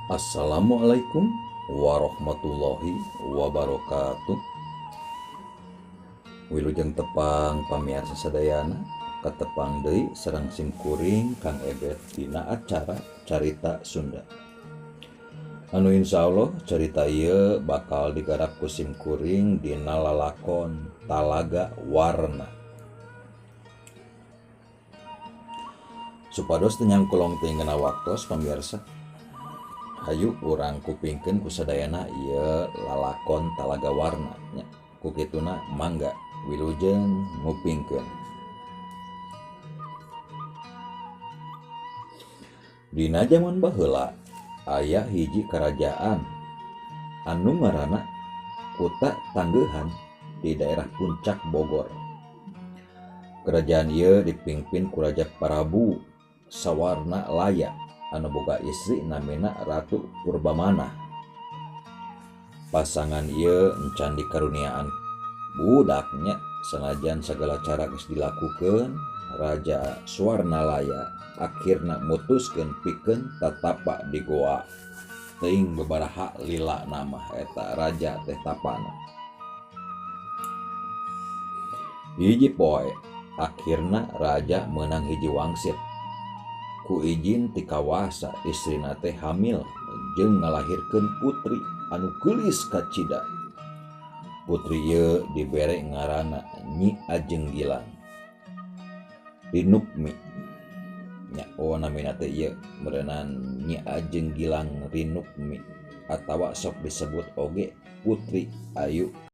Assalamualaikum warahmatullahi wabarakatuh. Wilujeng tepang pamiarsa sadayana, katepang deui sareng simkuring Kang Ebet dina acara Carita Sunda. Anu insyaallah carita ieu bakal digarap ku simkuring dina lalakon Talaga Warna. Supados teu nyangkulong teuing ngena waktos pamiarsa, hayu urang kupingkeun ku sadayana ieu lalakon Talaga Warna nya. Ku kituna mangga wilujeng ngupingkeun. Dina jaman baheula aya hiji karajaan anu ngaranna Kuta Tanggeuhan di daerah Puncak Bogor. Kerajaan ieu dipimpin ku Raja Prabu Sawarna Laya anu boga istri namina Ratu Purbamanah. Pasangan ieu encan dikaruniaan budaknya, sanajan segala cara geus dilakukeun Raja Swarnalaya akhirna mutuskeun pikeun tatapa di goa. Teuing bebaraha lila nama eta raja teh tapana. Hiji poe akhirna raja meunang hiji wangsit. Ku izin ti kawasa istrina teh hamil jeung ngalahirkeun putri anu geulis kacida. Putri ieu dibere ngaranna Nyi Ajeng Gilang Rinukmi. Nya oh namina teh ieu meureunan Nyi Ajeng Gilang Rinukmi atawa sok disebut oge Putri Ayu.